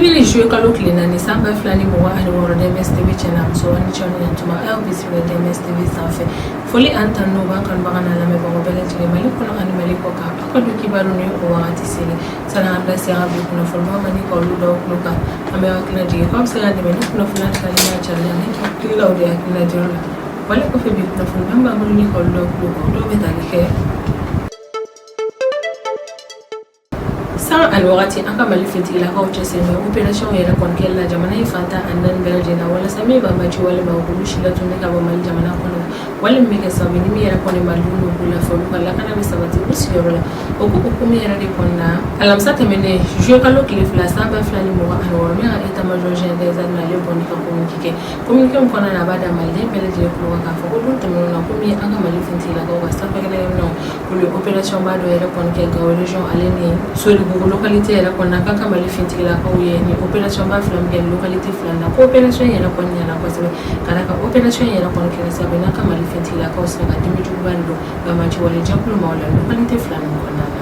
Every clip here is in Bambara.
Sibiri juillet kalo tile 4 san 2026, DMS TV cɛ n'a muso ni cɛw ni ɲantuma, aw bisimila DMS TV sanfɛ. Foli ani tanu b'an kanubaga n'a lamɛnbagaw bɛɛ lajɛlen Mali kɔnɔ ani Mali kɔ kan. Aw ka du kibaru ni o wagati seli sani an da se an bi kunnafonibaw ma ni ka olu d'aw tulo kan, an bɛ hakilina jigin k'aw bɛ se k'an dɛmɛ ni kunnafoniya tilali n'a carili ani hakililaw de hakilina jɔyɔrɔ la. Wale kɔfɛ, bi kunnafoniba b'an bolo ni ka olu d'aw tulo kan, o dɔw bɛ tali kɛ san ani wagati an ka Mali finitigilakaw cɛsiri bɛ opération yɛrɛ kɔni kɛli la jamana in fan 14 bɛɛ lajɛlen na, walasa min banbaanci wale ma olu si latununi ka bɔ Mali jamana kɔnɔ, wale min bɛ kɛ sababu ni min yɛrɛ kɔni malidenw n'u b'u lafiya, olu ka lakana bɛ sabati u sigiyɔrɔ la. O ko hukumu yɛrɛ de kɔnɔna, alamisa tɛmɛnen juillet kalo tile 2 san 2026, min ka état major général des armées ale bɔ ni ka communiqué kɛ. Communiqué min kɔnɔna na, a b'a da maliden bɛɛ lajɛlen tulo kan k'a fɔ ko don tɛmɛnenw na, komi an ka Mali finitigilakaw ka sanfɛ kɛlɛkɛminɛnw, olu ye opération ba dɔ yɛrɛ kɔni kɛ Gao région ale ni Soribugu localité yɛrɛ kɔnɔna, k'an ka Mali finitigilakaw ye ni opération ba fila min kɛ localité fila na, ko opération yɛrɛ kɔni ɲɛna kosɛbɛ, ka d'a kan opération yɛrɛ kɔni kɛra sababu ye n'an ka Mali finitigilakaw sera ka dimi juguba don banbaanci wale jɛkulu maaw la localité fila ninnu kɔnɔna na.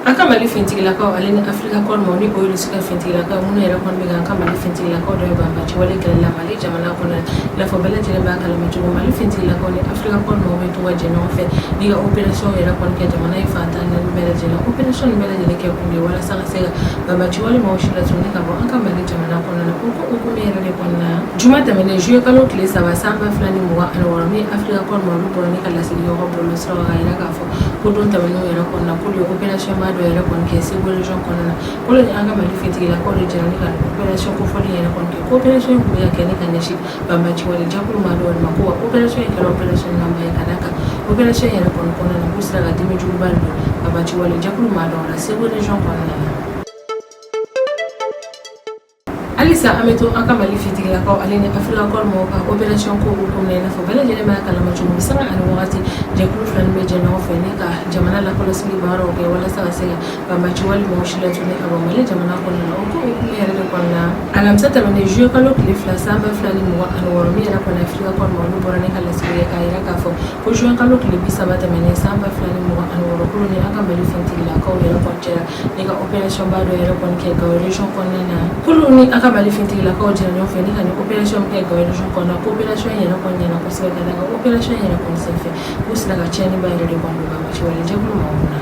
An ka Mali finitigilakaw ale ni Africa Corps maaw, ni o ye Rusi ka finitigilakaw minnu yɛrɛ kɔni bɛ ka an ka Mali finitigilakaw dɔ ye banbaanci wale kɛlɛ la Mali jamana kɔnɔ. I n'a fɔ bɛɛ lajɛlen b'a kalama cogo, Mali finitigilakaw ni Africa Corps maaw bɛ to ka jɛ ɲɔgɔn fɛ ni ka opération yɛrɛ kɔni kɛ jamana in fan 14 bɛɛ lajɛlen. Opération nin bɛɛ lajɛlen kɛ kun de ye walasa ka se ka banbaanci wale maaw si latununi ka bɔ an ka Mali jamana kɔnɔ na. O ko hukumu yɛrɛ de kɔnɔna, juma tɛmɛnen juillet kalo tile 3 san 2026, min Africa Corps maaw, olu bɔra ni ka laseli kɛ u ka bɔlɔlɔsiraw kan k'a jira k'a fɔ ko don tɛmɛnenw yɛrɛ kɔnɔna, k'olu ye opération ba dɔ yɛrɛ kɔni kɛ Segu région kɔnɔna na, k'olu ni an ka Mali finitigilakaw de jɛra ni ka opération kofɔlen yɛrɛ kɔni kɛ, ko opération in tun bɛ ka kɛ ni ka ɲɛsin banbaanci wale jɛkulu maa dɔw de ma, ko wa opération in kɛra opération ɲumanba ye, ka d'a kan opération in yɛrɛ kɔni kɔnɔna na, k'u sera ka dimi juguba don banbaanci wale jɛkulu maa dɔw la Segu région kɔnɔna na. Halisa an bɛ to an ka Mali finitigilakaw ale ni Africa Corps mɔgɔw ka opération ko hukumu na. I n'a fɔ bɛɛ lajɛlen b'a kalama cogo min, sanga ani wagati jɛkulu fila nin bɛ jɛ ɲɔgɔn fɛ ni ka jamana lakɔlɔsili baaraw kɛ walasa ka se ka banbaanci wale maaw si latunu ka bɔ Mali jamana kɔnɔna na. O ko hukumu yɛrɛ de kɔnɔna, alamisa tɛmɛnen juillet kalo tile 2 san 2026, min yɛrɛ kɔni Africa Corps maaw, olu bɔra ni ka laseli kɛ k'a jira k'a fɔ ko juin kalo tile 30 tɛmɛnen san 2026, k'olu ni an ka Mali finitigilakaw yɛrɛ kɔni jɛra ni ka opération ba dɔ yɛrɛ kɔni kɛ Gao région kɔnɔna na, k'olu ni an ka Mali finitigilakaw jɛra ɲɔgɔn fɛ ni ka nin opération kɛ Gao région kɔnɔna, ko opération yɛrɛ kɔni ɲɛna kosɛbɛ, ka d'a kan opération yɛrɛ kɔni senfɛ, k'u sera ka tiɲɛniba yɛrɛ de kɔni don banbaanci wale jɛkulu maaw kunna.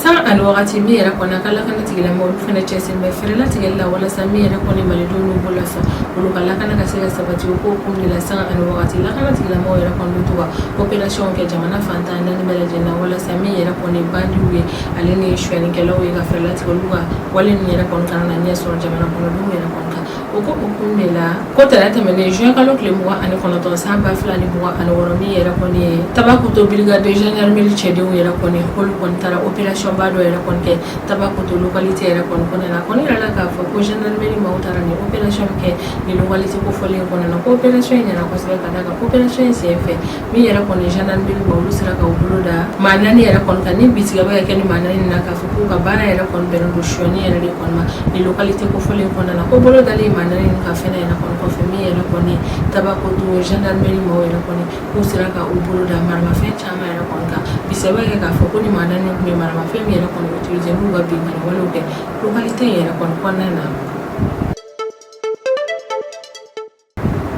San ani wagati min yɛrɛ kɔni ka lakana tigilamɔgɔw, olu fana cɛsiri bɛ fɛɛrɛ latigɛli la walasa min yɛrɛ kɔni malidenw n'u bolo lafiya, olu ka lakana ka se ka sabati. O ko hukumu de la, san ani wagati lakana tigilamɔgɔw yɛrɛ kɔni bɛ to ka opération kɛ jamana fan 14 bɛɛ lajɛlen na, walasa min yɛrɛ kɔni bandiw ye ale ni sonyɛlikɛlaw ye, ka fɛɛrɛ latigɛ olu ka wale ninnu yɛrɛ kɔni kana na ɲɛ sɔrɔ jamana kɔnɔdenw yɛrɛ kɔni kan. O ko hukumu de la, ko tɛnɛn tɛmɛnen juin kalo tile 29 san 2026, min yɛrɛ kɔni ye Tabakoto brigade de gendarmerie cɛdenw yɛrɛ kɔni, olu kɔni taara opération ba dɔ yɛrɛ kɔni kɛ Tabakoto localité yɛrɛ kɔni kɔnɔna na. A kɔni yirala k'a fɔ ko gendarmerie maaw taara nin opération kɛ nin localité kofɔlen kɔnɔna na, ko opération in ɲɛna kosɛbɛ, ka d'a kan opération in senfɛ, min yɛrɛ kɔni gendarmerie maaw, olu sera ka u bolo da maa 4 yɛrɛ kɔni kan, ni bisigiya bɛ ka kɛ ni maa 4 na k'a fɔ k'u ka baara yɛrɛ kɔni bɛnnen don sonyɛni yɛrɛ de kɔni ma nin localité kofɔlen kɔnɔna na. Ko bolo dalen maa 4 ka fɛnɛ yɛrɛ kɔni kɔfɛ, min yɛrɛ kɔni Tabakoto gendarmerie maaw yɛrɛ kɔni, k'u sera ka u bolo da maramafɛn caman yɛrɛ kɔni kan. Bisigiya bɛ kɛ k'a fɔ ko ni maa 4 tun bɛ maramafɛn min yɛrɛ kɔni utiliser n'u ka binkanni walew kɛ localité yɛrɛ kɔni kɔnɔna na.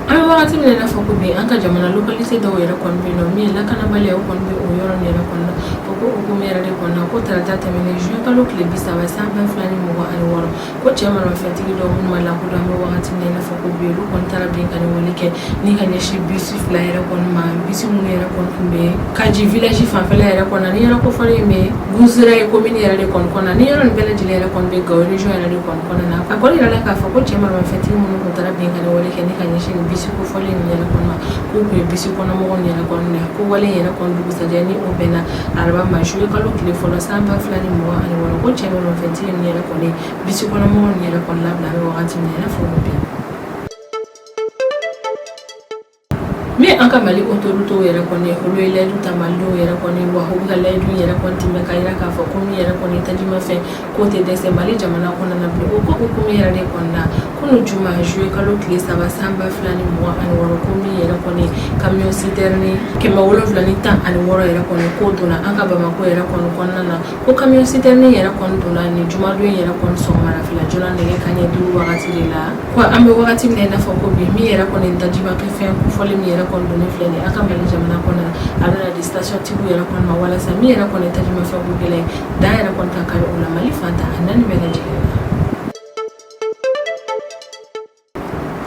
An bɛ wagati min na i n'a fɔ ko bi, an ka jamana localité dɔw yɛrɛ kɔni bɛ yen nɔ, min ye lakanabaliya, o kɔni bɛ o yɔrɔ nin yɛrɛ kɔnɔna. O ko hukumu yɛrɛ de kɔnɔna, ko tarata tɛmɛnen juin kalo tile 30 san 2026, ko cɛ maramafɛntigi dɔw minnu ma lakodɔn an bɛ wagati min na i n'a fɔ ko bi, olu kɔni taara binkanni wale kɛ ni ka ɲɛsin bisi fila yɛrɛ kɔni ma, bisi minnu yɛrɛ kɔni tun bɛ Kaji village fanfɛla yɛrɛ kɔnɔna, ni yɔrɔ kofɔlen bɛ Gouzeray commune yɛrɛ de kɔni kɔnɔna, ni yɔrɔ nin bɛɛ lajɛlen yɛrɛ kɔni bɛ Gao région yɛrɛ de kɔni kɔnɔna na. A kɔni yirala k'a fɔ ko cɛ maramafɛntigi minnu tun taara binkanni wale kɛ ni ka ɲɛsin nin bisi kofɔlen nin yɛrɛ kɔni ma, k'u tun ye bisi kɔnɔmɔgɔw nin yɛrɛ kɔni minɛ, ko wale yɛrɛ kɔni dugusajɛ, ni o bɛnna araba ma juillet kalo tile fɔlɔ san 2026, ko cɛ maramafɛntigi nin yɛrɛ kɔni bisi kɔnɔmɔgɔw nin yɛrɛ kɔni labila an bɛ wagati min na i n'a fɔ ko bi. Min an ka Mali autorités yɛrɛ kɔni, olu ye layidu ta malidenw yɛrɛ kɔni, wa u bɛ ka layidu yɛrɛ kɔni timɛ ka jira k'a fɔ ko min yɛrɛ kɔni tajimafɛn k'o tɛ dɛsɛ Mali jamana kɔnɔna na bilen. O ko hukumu yɛrɛ de kɔnɔna, kunun juma juillet kalo tile 3 san 2026, ko min yɛrɛ kɔni camion citerne 716 yɛrɛ kɔni k'o donna an ka Bamakɔ yɛrɛ kɔni kɔnɔna na. Ko camion citerne yɛrɛ kɔni donna nin jumadon yɛrɛ kɔni sɔgɔmarafɛla joona nɛgɛ kanɲɛ 5 wagati de la. Ko an bɛ wagati min na i n'a fɔ ko bi, min yɛrɛ kɔni tajimakɛfɛn kofɔlen min yɛrɛ kɔni donnen filɛ nin an ka Mali jamana kɔnɔ, a bɛna di station tigiw yɛrɛ kɔni ma walasa min yɛrɛ kɔni tajimafɛn ko gɛlɛn dan yɛrɛ kɔni ka kari o la Mali fan 14 bɛɛ lajɛlen na.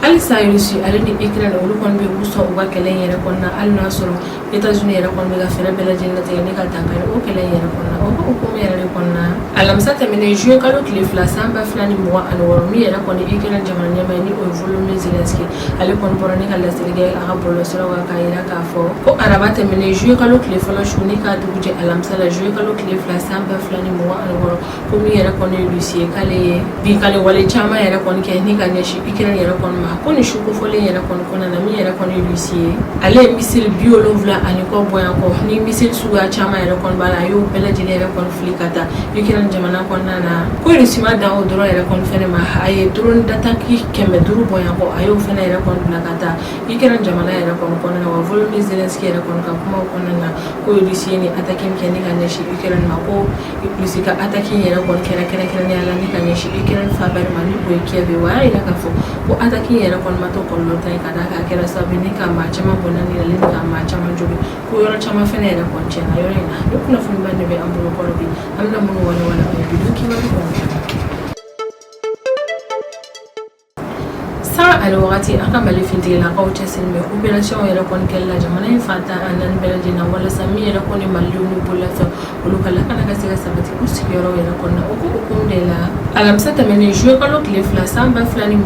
Halisa Russie ale ni Ukraine, olu kɔni bɛ k'u sɔn u ka kɛlɛ in yɛrɛ kɔnɔna, hali n'a sɔrɔ États-Unis yɛrɛ kɔni bɛ ka fɛɛrɛ bɛɛ lajɛlen latigɛ ni ka dankari o kɛlɛ in yɛrɛ kɔnɔna. O hukumu yɛrɛ de kɔnɔna, alamisa tɛmɛnen juillet kalo tile 2 san 2026, min yɛrɛ kɔni Ukraine jamana ɲɛmaa ye, ni o ye Volodymyr Zelensky, ale kɔni bɔra ni ka laseli kɛ a ka bɔlɔlɔsiraw kan k'a jira k'a fɔ ko araba tɛmɛnen juillet kalo tile fɔlɔ su ni ka dugu jɛ alamisa la juillet kalo tile 2 san 2026, ko min yɛrɛ kɔni ye Russie ye, k'ale ye binkanni wale caman yɛrɛ kɔni kɛ ni ka ɲɛsin Ukraine yɛrɛ kɔni ma. Ko nin su kofɔlen yɛrɛ kɔni kɔnɔna na, min yɛrɛ kɔni ye Russie ye, ale ye missile 70 ani kɔ bɔyan kɔ, ni missile suguya caman yɛrɛ kɔni b'a la, a y'o bɛɛ lajɛlen yɛrɛ kɔni fili ka taa Ukraine jamana kɔnɔna na. Ko Russie ma dan o dɔrɔn yɛrɛ kɔni fɛnɛ ma, a ye drone d'attaque 500 bɔyan kɔ, a y'o fɛnɛ yɛrɛ kɔni bila ka taa Ukraine jamana yɛrɛ kɔni kɔnɔna na. Wa Volodymyr Zelensky yɛrɛ kɔni ka kumaw kɔnɔna na, ko Russie ye nin attaque min kɛ ni ka ɲɛsin Ukraine ma, ko Russie ka attaque in yɛrɛ kɔni kɛra kɛrɛnkɛrɛnnenya la ni ka ɲɛsin Ukraine faaba de ma, ni o ye Kiev ye. Wa a y'a jira k'a fɔ ko attaque in yɛrɛ kɔni ma to kɔlɔlɔ ta ye, ka d'a kan a kɛra sababu ye ni ka maa caman bɔnɛ ni la ni ka maa caman jogin, ko yɔrɔ caman fɛnɛ yɛrɛ kɔni tiɲɛna yɔrɔ in na. Ni kunnafoniba de bɛ an bolo kɔrɔ bi, an bɛna minnu walawala aw ye bi don kibaru kɔnɔna na. San ani wagati, an ka Mali finitigilakaw cɛsiri bɛ opération yɛrɛ kɔni kɛli la jamana in fan 14 bɛɛ lajɛlen na, walasa min yɛrɛ kɔni malidenw n'u bololafɛn, olu ka lakana ka se ka sabati u sigiyɔrɔ yɛrɛ kɔnɔna. O ko hukumu de la, alamisa tɛmɛnen juillet kalo tile 2 san 2026,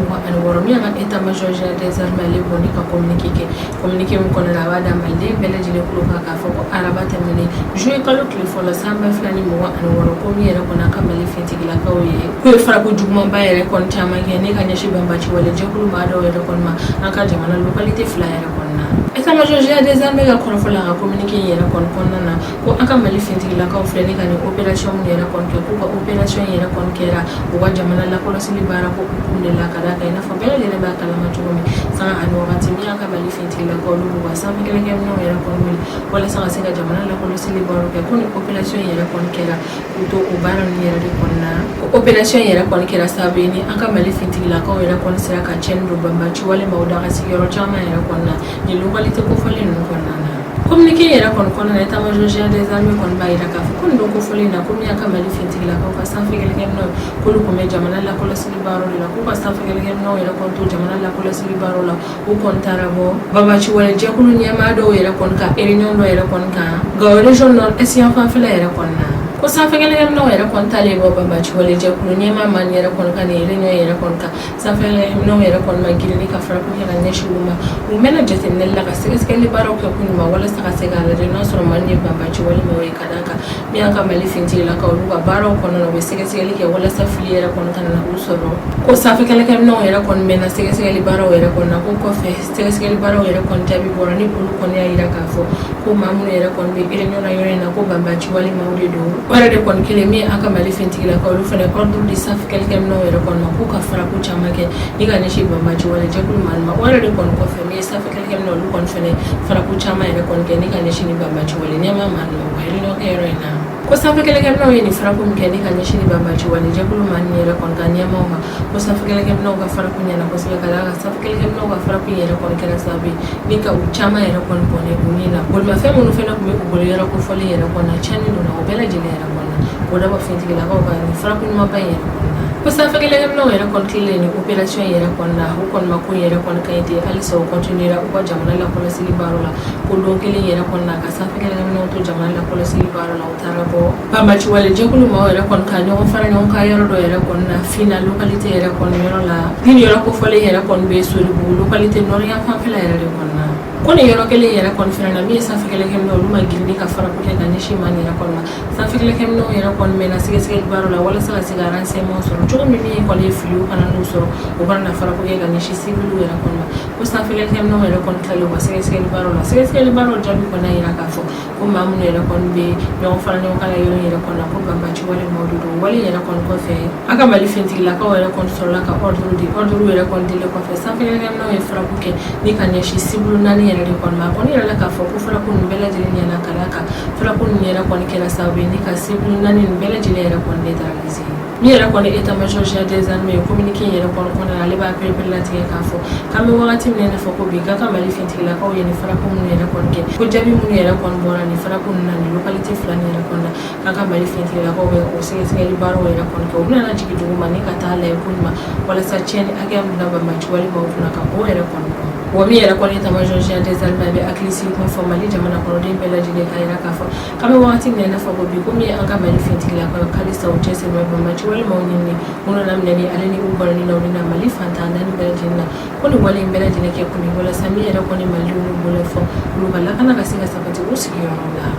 min y'an ka état major général des armées, ale bɔ ni ka communiqué kɛ. Communiqué min kɔnɔna la, a b'a da maliden bɛɛ lajɛlen tulo kan k'a fɔ ko araba tɛmɛnen juillet kalo tile fɔlɔ san 2026, ko min yɛrɛ kɔni an ka Mali finitigilakaw ye, k'u ye frappe jugumanba yɛrɛ kɔni caman kɛ ni ka ɲɛsin banbaci wale jɛkulu maa dɔw yɛrɛ kɔni ma an ka jamana localité fila yɛrɛ kɔnɔna na. État major général des armées ka kɔrɔfɔ la a ka communiqué in yɛrɛ kɔni kɔnɔna na, ko an ka Mali finitigilakaw filɛ ni ka nin opération min yɛrɛ kɔni kɛ, k'u ka opération in yɛrɛ kɔni kɛra u ka jamana lakɔlɔsili baara ko hukumu de la, ka d'a kan i n'a fɔ bɛɛ lajɛlen b'a kalama cogo min, sanga ani wagati, min y'an ka Mali finitigilakaw, olu b'u ka sanfɛ kɛlɛkɛminɛnw yɛrɛ kɔni wuli walasa ka se ka jamana lakɔlɔsili baaraw kɛ. Ko nin opération in yɛrɛ kɔni kɛra k'u to o baara ninnu yɛrɛ de kɔnɔna. Ko opération in yɛrɛ kɔni kɛra sababu ye ni an ka Mali finitigilakaw yɛrɛ kɔni sera ka tiɲɛni don banbaci walima u daga sigiyɔrɔ caman yɛrɛ kɔnɔna nin localité kofɔlen ninnu kɔnɔna na. Communiqué yɛrɛ kɔni kɔnɔna na, état major général des armées kɔni b'a jira k'a fɔ ko nin don kofɔlen in na, ko min y'an ka Mali finitigilakaw ka sanfɛ kɛlɛkɛminɛnw, k'olu tun bɛ jamana lakɔlɔsili baaraw de la, k'u ka sanfɛ kɛlɛkɛminɛnw yɛrɛ kɔni to jamana lakɔlɔsili baaraw la, u kɔni taara bɔ banbaci wale jɛkulu ɲɛmaa dɔw yɛrɛ kɔni ka réunion dɔ yɛrɛ kɔni kan Gao région nord est yanfanfɛla yɛrɛ kɔni na. Ko sanfɛ kɛlɛkɛminɛnw yɛrɛ kɔni taalen bɔ banbaci wale jɛkulu ɲɛmaa maa yɛrɛ kɔni ka nin réunion yɛrɛ kɔni kan, sanfɛ kɛlɛkɛminɛnw yɛrɛ kɔni ma girin ni ka frappe kɛ ka ɲɛsin u ma. U mɛnna jateminɛli la ka sɛgɛsɛgɛli baaraw kɛ k'u ma walasa ka se k'a lajɛ n'a sɔrɔ maa ye banbaci wale maaw ye, ka d'a kan min y'an ka Mali finitigilakaw, olu ka baaraw kɔnɔna na, u bɛ sɛgɛsɛgɛli kɛ walasa fili yɛrɛ kɔni kana na u sɔrɔ. Ko sanfɛ kɛlɛkɛminɛnw yɛrɛ kɔni mɛnna sɛgɛsɛgɛli baaraw yɛrɛ kɔni na, ko kɔfɛ sɛgɛsɛgɛli baaraw yɛrɛ kɔni jaabi bɔra, ni olu kɔni y'a jira k'a fɔ ko maa minnu yɛrɛ kɔni bɛ réunion na yɔrɔ in na, ko banbaci wale maaw de don. O yɛrɛ de kɔni kelen min an ka Mali finitigilakaw, olu fana ordre di sanfɛ kɛlɛkɛminɛnw yɛrɛ kɔni ma k'u ka frappe caman kɛ ni ka ɲɛsin banbaci wale jɛkulu maa ma. O yɛrɛ de kɔni kɔfɛ, min ye sanfɛ kɛlɛkɛminɛnw, olu kɔni fana frappe caman yɛrɛ kɔni kɛ ni ka ɲɛsin ni banbaci wale ɲɛmaa maa ma u ka réunion kɛ yɔrɔ in na. Ko sanfɛ kɛlɛkɛminɛnw ye nin frappe min kɛ ni ka ɲɛsin ni banbaci wale jɛkulu maa ninnu yɛrɛ kɔni ka ɲɛmaaw ma, ko sanfɛ kɛlɛkɛminɛnw ka frappe ɲɛna kosɛbɛ, ka d'a kan sanfɛ kɛlɛkɛminɛnw ka frappe yɛrɛ kɔni kɛra sababu ye ni ka u caman yɛrɛ kɔni bɔnɛ u ni na. Bolimafɛn minnu fana tun bɛ u bolo yɔrɔ kofɔlen yɛrɛ kɔni na, tiɲɛni donna o bɛɛ lajɛlen yɛrɛ kɔni na. K'o dabɔ finitigilakaw ka nin frappe ɲumanba in yɛrɛ kɔni na. Ko sanfɛ kɛlɛkɛminɛnw yɛrɛ kɔni tilalen ni opération yɛrɛ kɔni na, u kɔni ma ko in yɛrɛ kɔni ka ɲi ten, halisa u continuera u ka jamana lakɔlɔsili baaraw la. Ko don kelen yɛrɛ kɔni na, ka sanfɛ kɛlɛkɛminɛnw to jamana lakɔlɔsili baaraw la, u taara bɔ banbaci wale jɛkulu maaw yɛrɛ kɔni ka ɲɔgɔn fara ɲɔgɔn kan yɔrɔ dɔ yɛrɛ kɔni na Fina localité yɛrɛ kɔni yɔrɔ la. Ni yɔrɔ kofɔlen yɛrɛ kɔni bɛ Soribugu localité nord yanfanfɛla yɛrɛ de kɔni na. Ko nin yɔrɔ kelen yɛrɛ kɔni fana na, min ye sanfɛ kɛlɛkɛminɛw, olu ma girin ka frappe kɛ ka ɲɛsin maa yɛrɛ kɔni ma. Sanfɛ kɛlɛkɛminɛw yɛrɛ kɔni mɛnna sɛgɛsɛgɛli baaraw la walasa ka se ka renseignement sɔrɔ cogo min, min kɔni ye filiw kana n'u sɔrɔ, u kana na frappe kɛ ka ɲɛsin civiliw yɛrɛ kɔni ma. Ko sanfɛ kɛlɛkɛminɛw yɛrɛ kɔni tilalen u ka sɛgɛsɛgɛli baaraw la, sɛgɛsɛgɛli baaraw jaabi kɔni y'a jira k'a fɔ ko maa minnu yɛrɛ kɔni bɛ ɲɔgɔn fara ɲɔgɔn kan yɔrɔ yɛrɛ kɔni na, ko banbaci wale maaw de don. Wale yɛrɛ kɔni kɔfɛ, an ka Mali finitigilakaw yɛrɛ kɔni sɔrɔla ka ordre di. Ordre yɛrɛ kɔni dilen kɔfɛ, sanfɛ kɛlɛkɛminɛw ye frappe kɛ ni ka ɲɛsin cible 4 yɛrɛ de kɔni ma. A kɔni yɛrɛ la k'a fɔ ko frappe ninnu bɛɛ lajɛlen ɲɛna, ka d'a kan frappe ninnu yɛrɛ kɔni kɛra sababu ye ni ka cible 4 ninnu bɛɛ lajɛlen yɛrɛ kɔni neutraliser. Min yɛrɛ kɔni état-major général des armées ye, communiqué in yɛrɛ kɔni kɔnɔna na, ale b'a pereperelatigɛ k'a fɔ k'an bɛ wagati min na i n'a fɔ ko bi, k'a ka Mali finitigilakaw ye nin frappe minnu yɛrɛ kɔni kɛ, ko jaabi minnu yɛrɛ kɔni bɔra nin frappe ninnu na nin localité 2 nin yɛrɛ kɔni na, k'an ka Mali finitigilakaw bɛ o sɛgɛsɛgɛli baaraw yɛrɛ kɔni kɛ. U bɛna jigin dugu ma ni ka taa lajɛ ko ɲuman walasa tiɲɛni hakɛya min donna banbaci wale maaw kunna, ka o yɛrɛ kɔni dɔn. Wa min yɛrɛ kɔni état-major général des armées, a bɛ hakili sigi kuma fɔ Mali jamana kɔnɔden bɛɛ lajɛlen, k'a jira k'a fɔ k'an bɛ wagati min na i n'a fɔ ko bi, komi an ka Mali finitigilakaw halisa u cɛsiri bɛ banbaci wale maaw ɲini minnu laminɛni ale ni u balani na, na Mali fantan naani bɛɛ lajɛlen na, ko nin wale in bɛɛ lajɛlen kɛ kun ye walasa min yɛrɛ kɔni Malidenw n'u bolo fɔ, olu ka lakana ka se ka sabati u sigiyɔrɔ la.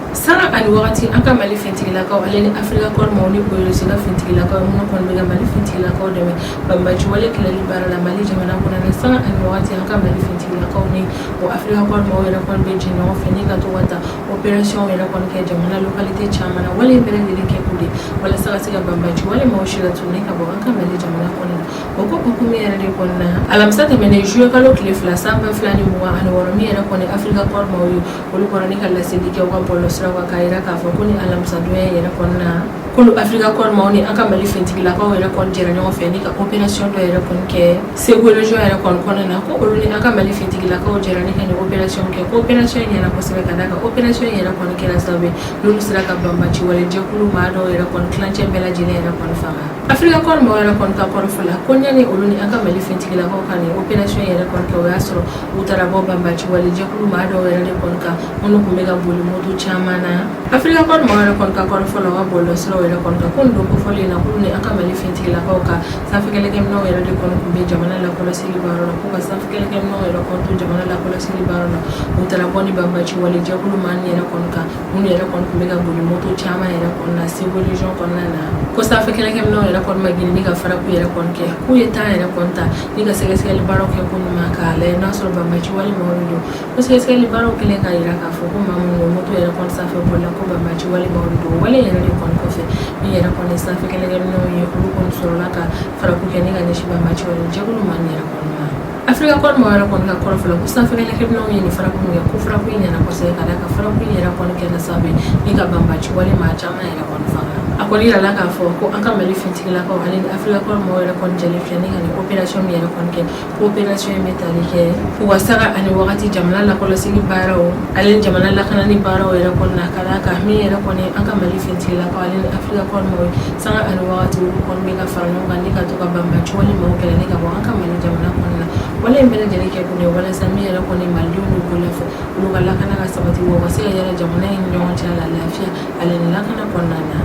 Sanga ani wagati, an ka Mali finitigilakaw ale ni Africa Corps maaw ni Russie ka finitigilakaw minnu kɔni bɛ ka Mali finitigilakaw dɛmɛ banbaci wale kɛlɛli baara la Mali jamana kɔnɔ na, sanga ani wagati, an ka Mali finitigilakaw ni o Africa Corps maaw yɛrɛ kɔni bɛ jɛ ɲɔgɔn fɛ ni ka to ka taa opération yɛrɛ kɔni kɛ jamana localité caman na. Wale in bɛɛ lajɛlen kɛ kun de walasa ka se ka banbaci wale maaw si latunu ka bɔ an ka Mali jamana kɔnɔ na. O ko hukumu yɛrɛ de kɔnɔna na, alamisa tɛmɛnen, juillet kalo tile 2 san 2026, min yɛrɛ kɔni Africa Corps maaw ye, olu bɔra ni ka laseli kɛ u ka bɔlɔlɔsiraw kan, k'a jira k'a fɔ ko ni alamisadonya yɛrɛ kɔnɔna na, k'olu Africa Corps maaw ni an ka Mali finitigilakaw yɛrɛ kɔni jɛra ɲɔgɔn fɛ ni ka opération dɔ yɛrɛ kɔni kɛ Segu région yɛrɛ kɔni kɔnɔna na. Ko olu ni an ka Mali finitigilakaw jɛra ni ka nin opération kɛ, ko opération in ɲɛna kosɛbɛ, ka d'a kan opération in yɛrɛ kɔni kɛra sababu ye n'olu sera ka banbaci wale jɛkulu maa dɔw yɛrɛ kɔni tilancɛ bɛɛ lajɛlen yɛrɛ kɔni faga. Africa Corps maaw yɛrɛ kɔni ka kɔrɔfɔ la, ko ɲani olu ni an ka Mali finitigilakaw ka nin opération yɛrɛ kɔni kɛ, o y'a sɔrɔ u taara bɔ banbaci wale jɛkulu maa dɔw yɛrɛ de kɔni kan minnu tun bɛ ka boli moto caman na. Africa Corps maaw yɛrɛ kɔni ka kɔrɔfɔ la, u ka bɔlɔlɔsiraw yɛrɛ kɔni kan, ko nin don kofɔlen in na, k'olu ni an ka Mali finitigilakaw ka sanfɛ kɛlɛkɛminɛnw yɛrɛ de kɔni tun bɛ jamana lakɔlɔsili baara la. K'u ka sanfɛ kɛlɛkɛminɛnw yɛrɛ kɔni to jamana lakɔlɔsili baara la, u taara bɔ ni banbaci wale jɛkulu maa nin yɛrɛ kɔni kan minnu yɛrɛ kɔni tun bɛ ka boli moto caman yɛrɛ kɔni na Segu région kɔnɔna na. Ko sanfɛ kɛlɛkɛminɛnw yɛrɛ kɔni ma girin ni ka frappe yɛrɛ kɔni kɛ, k'u ye temps yɛrɛ kɔni ta ni ka sɛgɛsɛgɛli baaraw kɛ ko ɲuman k'a lajɛ n'a sɔrɔ banbaci wale maaw de don. Ko sɛgɛsɛgɛli baaraw kɛlen k'a jira k'a fɔ ko maa minnu bɛ moto yɛrɛ kɔni sanfɛ boli la, ko banbaci wale maaw de don. Wale yɛrɛ de kɔni kɔfɛ, min yɛrɛ kɔni sanfɛ kɛlɛkɛminɛnw ye, olu kɔni sɔrɔla ka frappe kɛ ni ka ɲɛsin banbaci wale jɛkulu maa nin yɛrɛ kɔni ma. Africa Corps maaw yɛrɛ kɔni ka kɔrɔfɔ la, ko sanfɛ kɛlɛkɛminɛnw ye nin frappe min kɛ, ko frappe in ɲɛna kosɛbɛ, ka d'a kan frappe in yɛrɛ kɔni kɛra sababu ye ni ka banbaci wale maa caman yɛrɛ kɔni faga. A kɔni yirala k'a fɔ ko an ka Mali finitigilakaw ale ni Africa Corps maaw yɛrɛ kɔni jɛlen filɛ ni ka nin opération min yɛrɛ kɔni kɛ, ko opération in bɛ tali kɛ u ka sanga ani wagati jamana lakɔlɔsili baaraw ale ni jamana lakanani baaraw yɛrɛ kɔni na, ka d'a kan min yɛrɛ kɔni an ka Mali finitigilakaw ale ni Africa Corps maaw ye, sanga ani wagati olu kɔni bɛ ka fara ɲɔgɔn kan ni ka to ka banbaci wale maaw kɛlɛ ni ka bɔ an ka Mali jamana kɔnɔna na. Wale in bɛɛ lajɛlen kɛ kun ye walasa min yɛrɛ kɔni Malidenw n'u bolo fɔ, olu ka lakana ka sabati, wa u ka se ka yala jamana in ni ɲɔgɔn cɛ la lafiya ale ni lakana kɔnɔna na.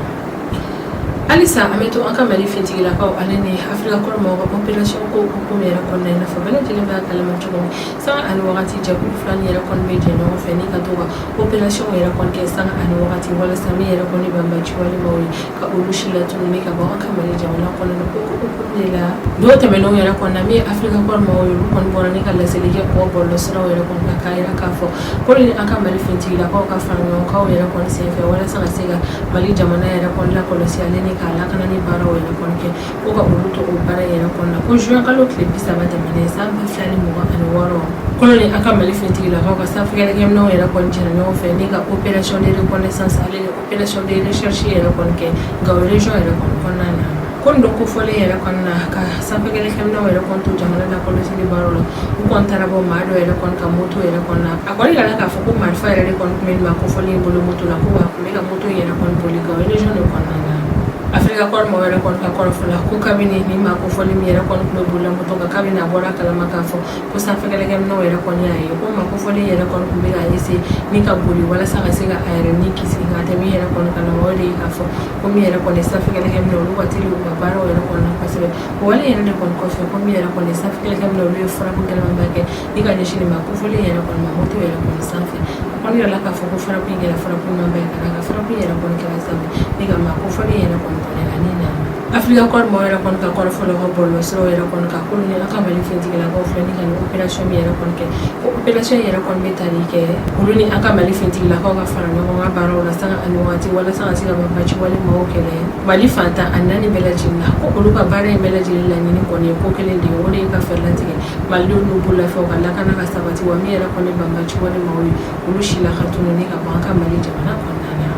Halisa an bɛ to an ka Mali finitigilakaw ale ni Africa Corps maaw ka opération ko hukumu yɛrɛ kɔnɔna, i n'a fɔ bɛɛ lajɛlen b'a kalama cogo min, sanga ani wagati jɛkulu fila nin yɛrɛ kɔni bɛ jɛ ɲɔgɔn fɛ ni ka to ka opération yɛrɛ kɔni kɛ sanga ani wagati walasa min yɛrɛ kɔni banbaci wale maaw ye, ka olu si latunu ni ka bɔ an ka Mali jamana kɔnɔna na. Ko hukumu de la, don tɛmɛnenw yɛrɛ kɔnɔna, min ye Africa Corps maaw ye, olu kɔni bɔra ni ka laseli kɛ u ka bɔlɔlɔsiraw yɛrɛ kɔni kan, k'a jira k'a fɔ ko ni an ka Mali finitigilakaw ka fara ɲɔgɔnkanw yɛrɛ kɔni senfɛ walasa ka se ka Mali jamana yɛrɛ kɔni lakɔlɔsi ale ni k'a lakana ni baaraw yɛrɛ kɔni kɛ, ko ka olu to o baara yɛrɛ kɔnɔna na, ko juin kalo tile 30 tɛmɛnen san 2026, kolo ni an ka Mali finitigilakaw ka sanfɛ kɛlɛkɛminɛnw yɛrɛ kɔni jɛra ɲɔgɔn fɛ ni ka opération de reconnaissance ale ni opération de recherche yɛrɛ kɔni kɛ Gao région yɛrɛ kɔni kɔnɔna na. Ko nin don kofɔlen yɛrɛ kɔnɔna na, ka sanfɛ kɛlɛkɛminɛnw yɛrɛ kɔni to jamana lakɔlɔsili baaraw la, u kɔni taara bɔ maa dɔ yɛrɛ kɔni ka moto yɛrɛ kɔnɔna. A kɔni yirala k'a fɔ ko marifa yɛrɛ de kɔni tun bɛ maa kofɔlen in bolo moto la, ko wa a tun bɛ ka moto in yɛrɛ kɔni boli Gao région de kɔnɔna na. Africa Corps maaw yɛrɛ kɔni ka kɔrɔfɔ la, ko kabini ni maa kofɔlen min yɛrɛ kɔni tun bɛ bolila moto kan, kabini a bɔra a kalama k'a fɔ ko sanfɛ kɛlɛkɛminɛnw yɛrɛ kɔni y'a ye, ko maa kofɔlen yɛrɛ kɔni tun bɛ k'a essayer ni ka boli walasa ka se ka a yɛrɛ ni kisi. Nka a tɛ min yɛrɛ kɔni kalama, o de ye k'a fɔ ko min yɛrɛ kɔni sanfɛ kɛlɛkɛminɛnw, olu ka teli u ka baaraw yɛrɛ kɔni na kosɛbɛ. O wale yɛrɛ de kɔni kɔfɛ, ko min yɛrɛ kɔni sanfɛ kɛlɛkɛminɛnw, olu ye frappe gɛlɛnmanba kɛ ni ka ɲɛsin nin maa kofɔlen yɛrɛ kɔni ma moto yɛrɛ kɔni sanfɛ. A kɔni yirala k'a fɔ ko frappe in kɛra frappe ɲumanba ye, ka d'a kan frappe in yɛrɛ kɔni kɛra sababu ni ka maa kofɔlen yɛrɛ kɔni bɔnɛ a ni na. Africa Corps maaw yɛrɛ kɔni ka kɔrɔfɔ la, ka bɔlɔlɔsiraw yɛrɛ kɔni kan, k'olu ni an ka Mali finitigilakaw filɛ ni ka nin opération min yɛrɛ kɔni kɛ, ko opération yɛrɛ kɔni bɛ tali kɛ olu ni an ka Mali finitigilakaw ka fara ɲɔgɔn kan baaraw la sanga ani waati, walasa ka se ka banbaanci wale maaw kɛlɛ Mali fan 14 bɛɛ lajɛlen na. Ko olu ka baara in bɛɛ lajɛlen laɲini kɔni ye ko kelen de ye, o de ye ka fɛɛrɛ latigɛ malidenw n'u bololafɛnw ka lakana ka sabati, wa min yɛrɛ kɔni banbaanci wale maaw ye, olu si la ka tununi ka bɔ an ka Mali jamana kɔnɔna na.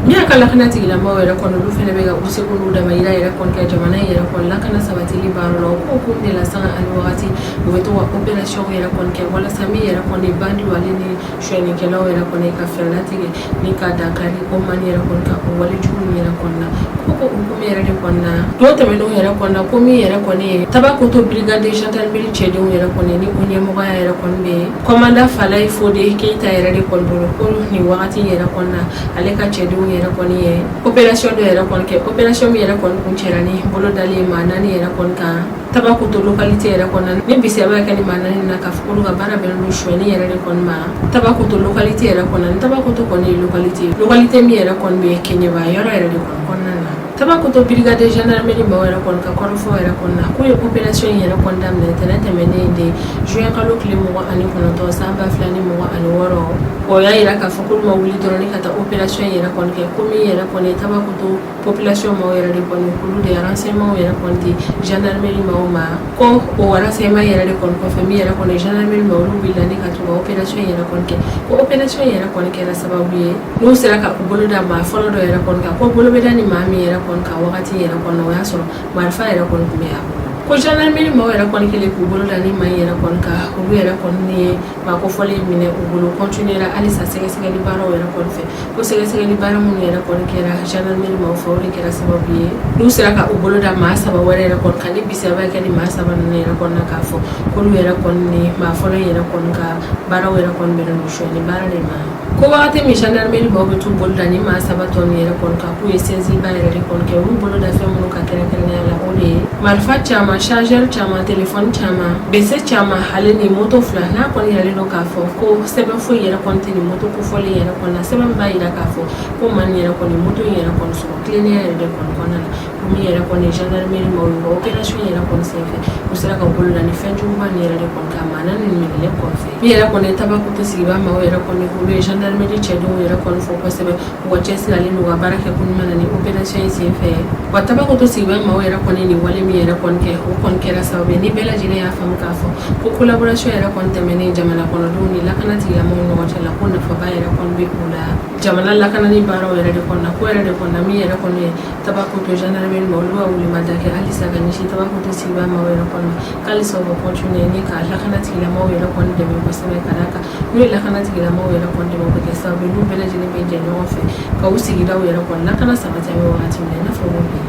Min y'a ka lakana tigilamaaw yɛrɛ kɔni, olu fana bɛ ka u seko n'u damayira yɛrɛ kɔni kɛ jamana in yɛrɛ kɔni lakana sabatili baara la. O ko hukumu de la, sanga ani wagati, u bɛ to ka opération yɛrɛ kɔni kɛ walasa min yɛrɛ kɔni bandi ale ni sonyɛnikɛlaw yɛrɛ kɔni ka fɛɛrɛ latigɛ ni ka dankari o mani yɛrɛ kɔni ka o wale jugu in yɛrɛ kɔni na. Ko hukumu yɛrɛ de kɔni na, don tɛmɛnenw yɛrɛ kɔni na, ko min yɛrɛ kɔni ye Tabakoto brigade de gendarmerie cɛdenw yɛrɛ kɔni ni o ɲɛmɔgɔya yɛrɛ kɔni bɛ commandant Falaye Fode Keyita yɛrɛ de kɔni bolo, ko nin wagati yɛrɛ kɔni na, ale ka cɛdenw yɛrɛ kɔni ye opération dɔ yɛrɛ kɔni kɛ, opération min yɛrɛ kɔni kuncɛra ni bolo dalen ye maa 4 yɛrɛ kɔni kan Tabakoto localité yɛrɛ kɔnɔna. Ni bisaba kɛ ni maa 4 na, k'a fɔ k'olu ka baara bɛnnen don sonyɛni yɛrɛ de kɔni ma Tabakoto localité yɛrɛ kɔnɔna. Ni Tabakoto kɔni ye localité min yɛrɛ kɔni bɛ Kɛɲɛba yɔrɔ yɛrɛ de kɔni kɔnɔna na. Tabakoto brigade de gendarmerie maaw yɛrɛ kɔni ka kɔrɔfɔ yɛrɛ kɔni na, k'u ye opération in yɛrɛ kɔni daminɛ tɛnɛn tɛmɛnen de, juin kalo tile 29 san 2026. O y'a yira k'a fɔ k'olu ma wuli dɔrɔn ni ka taa opération in yɛrɛ kɔni kɛ, ko min yɛrɛ kɔni ye Tabakoto population maaw yɛrɛ de kɔni, olu de renseignement yɛrɛ kɔni di gendarmerie maaw ma. Ko o renseignement yɛrɛ de kɔni kɔfɛ, min yɛrɛ kɔni gendarmerie maaw, olu wulila ni ka to ka opération in yɛrɛ kɔni kɛ. Ko opération in yɛrɛ kɔni kɛra sababu ye n'u sera ka u bolo da maa fɔlɔ dɔ yɛrɛ kɔni kan. Ko bolo bɛ da ni maa min yɛrɛ kɔni kan wagati yɛrɛ kɔni, o y'a sɔrɔ marifa yɛrɛ kɔni tun bɛ a bolo. Ko gendarmerie maaw yɛrɛ kɔni kɛlen k'u bolo da ni maa in yɛrɛ kɔni kan, olu yɛrɛ kɔni ye maa kofɔlen minɛ u bolo, continuer halisa sɛgɛsɛgɛli baaraw yɛrɛ kɔni fɛ. Ko sɛgɛsɛgɛli baara minnu yɛrɛ kɔni kɛra gendarmerie maaw fɛ, o de kɛra sababu ye n'u sera ka u bolo da maa 3 wɛrɛ yɛrɛ kɔni kan. Ni bisaba kɛ ni maa 3 ninnu yɛrɛ kɔni na, k'a fɔ k'olu yɛrɛ kɔni ni maa fɔlɔ yɛrɛ kɔni ka baaraw yɛrɛ kɔni bɛnnen don sonyɛni baara de ma. Ko wagati min gendarmerie maaw bɛ t'u bolo da ni maa 3 tɔ ninnu yɛrɛ kɔni kan, k'u ye saisie ba yɛrɛ de kɔni kɛ. U y'u bolo da fɛn minnu kan kɛrɛnkɛrɛnnenya la, o de ye marifa caman, chargeur caman, téléphone caman, bese caman, ale ni moto 2. N'a kɔni yiralen don k'a fɔ ko sɛbɛn foyi yɛrɛ kɔni tɛ nin moto kofɔlen yɛrɛ kɔni na, sɛbɛn min b'a yira k'a fɔ ko maa nin yɛrɛ kɔni moto in yɛrɛ kɔni sɔrɔ tilennenya yɛrɛ de kɔni kɔnɔna na. Ko min yɛrɛ kɔni gendarmerie maaw y'u ka opération yɛrɛ kɔni senfɛ, u sera ka bolo da ni fɛn juguba nin yɛrɛ de kɔni kan maa 4 minɛlen kɔfɛ. Min yɛrɛ kɔni Tabakoto sigida maaw yɛrɛ kɔni, olu ye gendarmerie cɛdenw yɛrɛ kɔni fo kosɛbɛ u ka cɛsiri ale n'u ka baara kɛ ko ɲuman na ni opération in senfɛ. Wa Tabakoto sigida maaw yɛrɛ kɔni nin wale min yɛrɛ kɔni kɛ, o kɔni kɛra sababu ye ni bɛɛ lajɛlen y'a faamu k'a fɔ ko collaboration yɛrɛ kɔni tɛmɛnen jamana kɔnɔdenw ni lakana tigilamɔgɔw ɲɔgɔn cɛ la, ko nafaba yɛrɛ kɔni bɛ u la jamana lakanani baaraw yɛrɛ de kɔnɔna. Ko yɛrɛ de kɔnɔna, min yɛrɛ kɔni ye Tabakoto gendarmerie ma, olu ka wulimada kɛ halisa ka ɲɛsin Tabakoto sigida maaw yɛrɛ kɔni ma, k'halisa u ka continuer ni ka lakana tigilamɔgɔw yɛrɛ kɔni dɛmɛ kosɛbɛ, ka d'a kan n'u ye lakana tigilamɔgɔw yɛrɛ kɔni dɛmɛ, o bɛ kɛ sababu ye n'u bɛɛ lajɛlen bɛ jɛ ɲɔgɔn fɛ ka u sigidaw yɛrɛ kɔni lakana sabati. An bɛ wagati min na i n'a fɔ ko bi,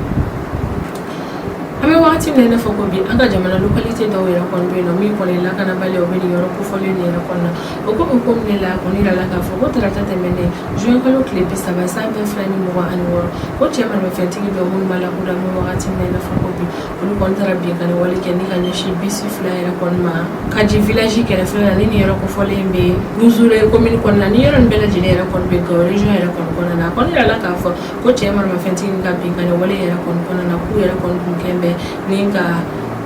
an bɛ wagati min na i n'a fɔ ko bi, an ka jamana localité dɔw yɛrɛ kɔni bɛ yen nɔ, min kɔni lakanabaliya o bɛ nin yɔrɔ kofɔlen nin yɛrɛ kɔnɔna. O ko hukumu de la, a kɔni yirala k'a fɔ ko tarata tɛmɛnen, juin kalo tile 30 san 2026, ko cɛ maramafɛntigi dɔ minnu b'a lakodɔn an bɛ wagati min na i n'a fɔ ko bi, olu kɔni taara binkanni wale kɛ ni ka ɲɛsin bisi 2 yɛrɛ kɔni ma Kadji village kɛrɛfɛ la, ni nin yɔrɔ kofɔlen bɛ Gouzouré commune kɔnɔna. Ni yɔrɔ nin bɛɛ lajɛlen yɛrɛ kɔni bɛ Gao région yɛrɛ kɔni kɔnɔna na. A kɔni yirala k'a fɔ ko cɛ maramafɛntigi ka binkanni wale yɛrɛ kɔni kɔnɔna na, k'u yɛrɛ kɔni tun kɛn bɛ ni ka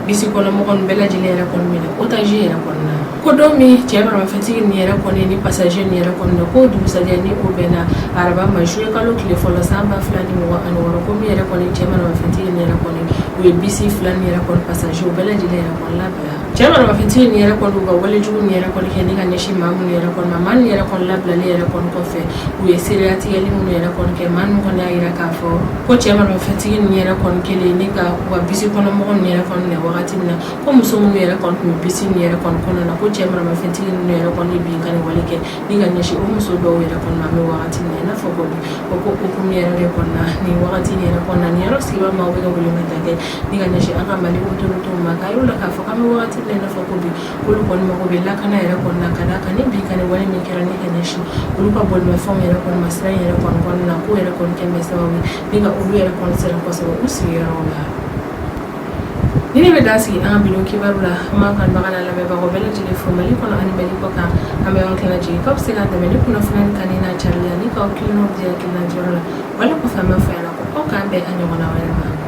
bisi kɔnɔmɔgɔ ninnu bɛɛ lajɛlen yɛrɛ kɔni minɛ otage yɛrɛ kɔni na. Ko don min cɛ maramafɛntigi nin yɛrɛ kɔni ni passager nin yɛrɛ kɔni na, ko dugusajɛ ni o bɛnna araba ma, juillet kalo tile fɔlɔ san 2026, ko min yɛrɛ kɔni cɛ maramafɛntigi nin yɛrɛ kɔni, u ye bisi 2 nin yɛrɛ kɔni passager u bɛɛ lajɛlen yɛrɛ kɔni labila. Cɛ maramafɛntigi nin yɛrɛ kɔni u ka walejugu nin yɛrɛ kɔni kɛ ni ka ɲɛsin maa minnu yɛrɛ kɔni ma, maa ninnu yɛrɛ kɔni labilalen yɛrɛ kɔni kɔfɛ, u ye seereyatigɛli minnu yɛrɛ kɔni kɛ, maa ninnu kɔni y'a jira k'a fɔ ko cɛ maramafɛntigi nin yɛrɛ kɔni kɛlen ni ka u ka bisi kɔnɔmɔgɔ ninnu yɛrɛ kɔni minɛ wagati min na, ko muso minnu yɛrɛ kɔni tun bɛ bisi nin yɛrɛ kɔni kɔnɔna na, ko cɛ maramafɛntigi ninnu yɛrɛ kɔni binkanni wale kɛ ni ka ɲɛsin o muso dɔw yɛrɛ kɔni ma. An bɛ wagati min na i n'a fɔ ko bi, o ko hukumu yɛrɛ de kɔnɔna nin wagati nin yɛrɛ kɔnɔna nin yɔrɔ sigibaa maaw bɛ ka welemada kɛ ni ka ɲɛsin an ka Mali autorités ma, k'a yir'u la k'a fɔ k'an bɛ wagati min na i n'a fɔ ko bi, k'olu kɔni mago bɛ lakana yɛrɛ kɔni na, ka d'a kan ni binkanni wale min kɛra ni ka ɲɛsin olu ka bolimafɛnw yɛrɛ kɔni ma sira in yɛrɛ kɔni kɔnɔna na, k'o yɛrɛ kɔni kɛ bɛ sababu ye ni ka olu yɛrɛ kɔni siran kosɛbɛ u sigiyɔrɔw la. Ni ne bɛ dan sigi an ka bi don kibaru la. An b'an kanubaga n'a lamɛnbagaw bɛɛ lajɛlen fo Mali kɔnɔ ani Mali kɔ kan. An bɛ aw hakilina jigin k'aw bɛ se k'an dɛmɛ ni kunnafoniya nin kanuni n'a carili ye ani k'aw hakilinaw di hakilina diyɔrɔ la. Wale kɔfɛ, an b'a fɔ ɲɛna ko aw k'an bɛn a ɲɔgɔnna wɛrɛ ma.